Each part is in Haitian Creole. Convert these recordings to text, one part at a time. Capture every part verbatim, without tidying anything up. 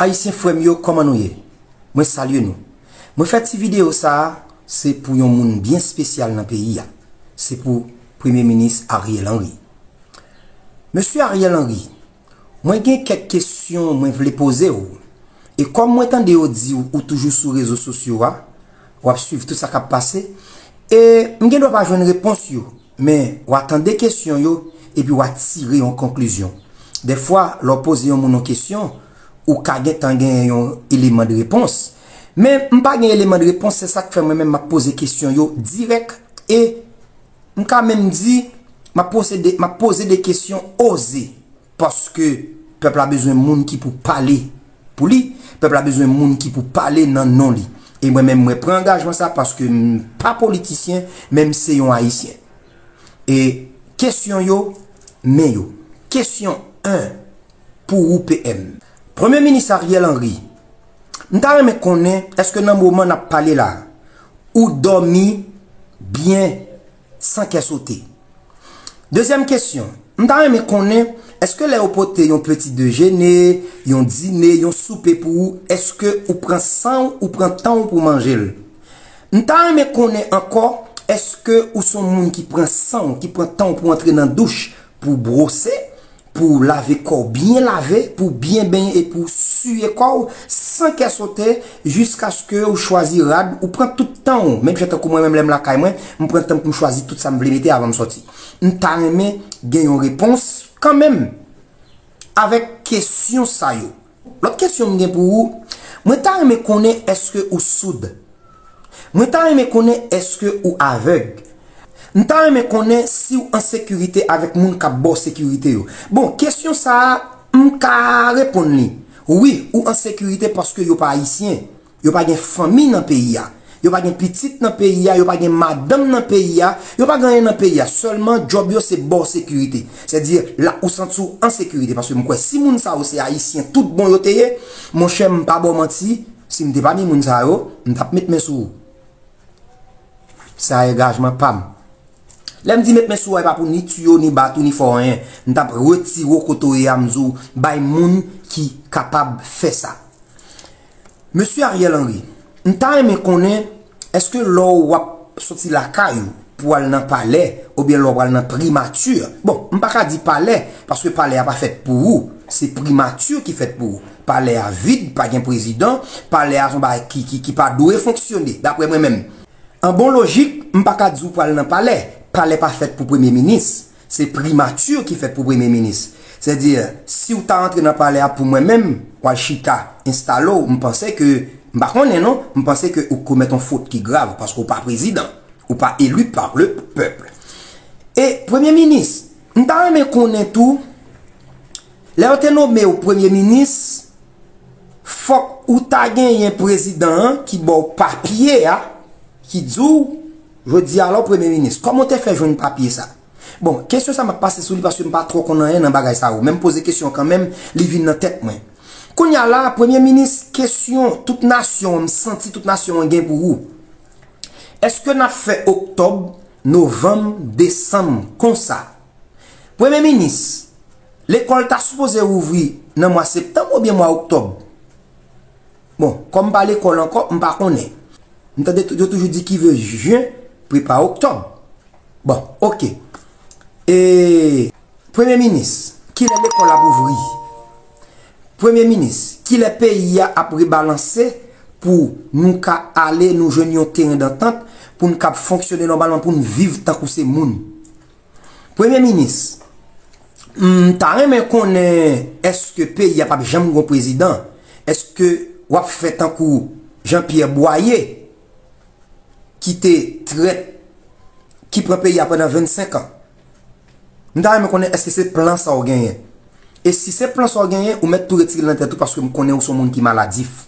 Ayisyen frè m yo, kòman nou ye? Mwen salye nou. Mwen fè ti videyo sa a, se pou yon moun byen espesyal nan peyi a. Se pou Premye Minis Ariel Henry. Mesye Ariel Henry, mwen gen kèk kesyon mwen vle poze w. E kòm mwen tande yo di w ou toujou sou rezo sosyo a, w ap swiv tout sa k ap pase, e m gen dwa pa jwenn repons yo, men w a tande kesyon yo, epi w a tire yon konklizyon. Dèfwa, lè w poze yon moun yon kesyon, ou ka gentan gen yon eleman de repons. Men m pa gen eleman de repons, se sa k fè mwen menm m ap poze kesyon yo dirèk, e m ka menm di, m ap posede, m ap poze de kesyon oze, paske pèp la bezwen moun ki pou pale pou li, pèp la bezwen moun ki pou pale nan non li. E mwen menm, mwen pran angajman sa paske m pa politisyen, men m se yon Ayisyen. E kesyon yo, men yo. Kesyon en, pou ou P M. Premye Minis Ariel Henry, m ta renmen konnen, èske nan moman n ap pale la, ou dòmi byen san kè sote? Dezyèm kesyon, m ta renmen konnen, èske lè yo pote yon peti dejene, yon dine, yon soupe pou ou, èske ou pran san w, ou pran tan w pou manje l? M ta renmen konnen ankò, èske ou se yon moun ki pran san w, ki pran tan w pou antre nan douch, pou bwose, pou lave kò w byen lave, pou byen benyen e pou siye kò w san kè sote, jiskaske ou chwazi rad, ou pran tout tan w, menm jan tankou mwen menm lè m lakay mwen, m pran tan pou m chwazi tout sa m vle mete avan m sòti. M ta renmen gen yon repons kanmenm avèk kesyon sa yo. Lòt kesyon m gen pou ou, mwen ta renmen konnen èske ou soud? Mwen ta renmen konnen èske ou avèg? M ta renmen konnen si w an sekirite avèk moun k ap ba w sekirite yo. Bon, kesyon sa a, m ka reponn li. Wi, ou an sekirite paske yo pa ayisyen. Yo pa gen fanmi nan peyi a. Yo pa gen pitit nan peyi a, yo pa gen madanm nan peyi a, yo pa gen anyen nan peyi a. Sèlman djòb yo se ba w sekirite. Sètadi la ou santi w an sekirite. Paske m kwè si moun sa yo se ayisyen tout bon yo te ye, monchè, m pa ba w manti, si m te pami moun sa yo, m t ap met men sou ou. Sa engajman pa m. Lè m di met men sou ou a, e pa pou ni tiye w, ni bat ou, ni fè w anyen. M t ap retire w kote w ye a, m di w bay moun ki kapab fè sa. Mesye Ariel Henry, m ta renmen konnen, èske lè w ap soti lakay ou pou w al nan palè, oubyen lè w pral nan primati, bon, m pa ka di palè, paske palè a pa fèt pou ou, se primati ki fèt pou ou. Palè a vid, pa gen prezidan, palè a se yon bagay ki, ki, ki pa dwe fonksyone, daprè mwen menm. An bon lojik, m pa ka di w pral nan palè. Palè pa fèt pou premye minis. Se primati ki fèt pou premye minis. Sètadi, si w ta rantre nan palè a pou mwen menm, w al chita, enstale w, m panse ke, m pa konnen non, m panse ke ou komèt yon fot ki grav, paske w pa prezidan. Ou pa eli pa le pèp. E premye minis, m ta renmen konnen tou, lè yo te nome w premye minis, fòk ou ta genyen prezidan an ki ba w papye a, ki di w, jodi a la w premye minis. Kòman w te fè jwenn papye sa? Bon, kesyon sa m ap pase sou li paske m pa twò konn anyen nan bagay sa yo. Men m poze kesyon kanmenm, li vin nan tèt mwen. Kounye a la, premye minis, kesyon tout nasyon an, m santi tout nasyon an gen pou ou. Èske n ap fè oktòb, novanm, desanm konsa? Premye minis, lekòl ta sipoze ouvri nan mwa septanm oubyen mwa oktòb? Bon, kòm m pa lekòl ankò, m pa konnen. M tande yo toujou di qui veut juin prépare octobre. Bon, oke. E, premye minis, kilè lekòl ap ouvri? Premye minis, kilè peyi a ap rebalanse pou nou ka ale nou jwenn yon teren dantant pou n kab fonksyone nòmalman, pou n viv tankou se moun? Premye minis, m ta renmen konnen èske peyi a p ap janm gon prezidan? Èske w ap fè tankou Jean Pierre Boyer ki te trèt, ki pran peyi a pandan vennsenk an? M ta renmen konnen èske se plan sa w genyen? E si se plan sa w genyen, ou mèt tou retire l nan tèt ou paske m konnen ou se yon moun ki maladif.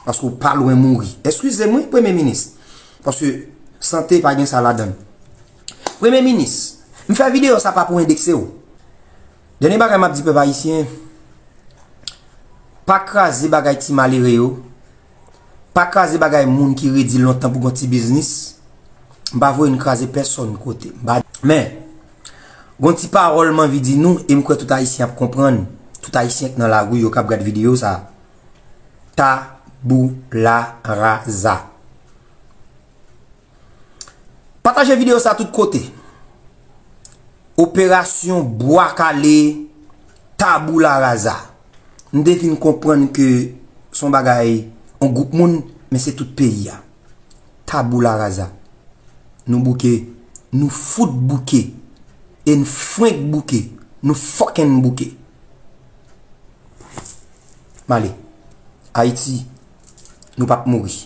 Paske w pa lwen mouri. Eskize m wi, premye minis. Paske sante pa gen sa ladan l. Premye minis, m fè videyo sa pa pou endekse w. Dènye bagay m ap di pèp ayisyen, pa kraze bagay ti malere yo, pa kraze bagay moun ki redi lontan pou gon ti biznis. M pa voye n kraze pèsonn kote. M pa, men, gon ti pawòl m anvi di nou, e m kwè tout ayisyen ap konprann, tout ayisyen k nan lari yo k ap gad videyo sa. Tabula rasa. Pataje videyo sa tout kote. Operasyon bwa kale, tabula rasa. M te fin konprann ke se yon bagay yon gwoup moun, men se tout peyi a. Tabula rasa. Nou bouke, nou fout bouke, e n frenk bouke, nou fucking bouke. M ale. Ayiti, nou p ap mouri.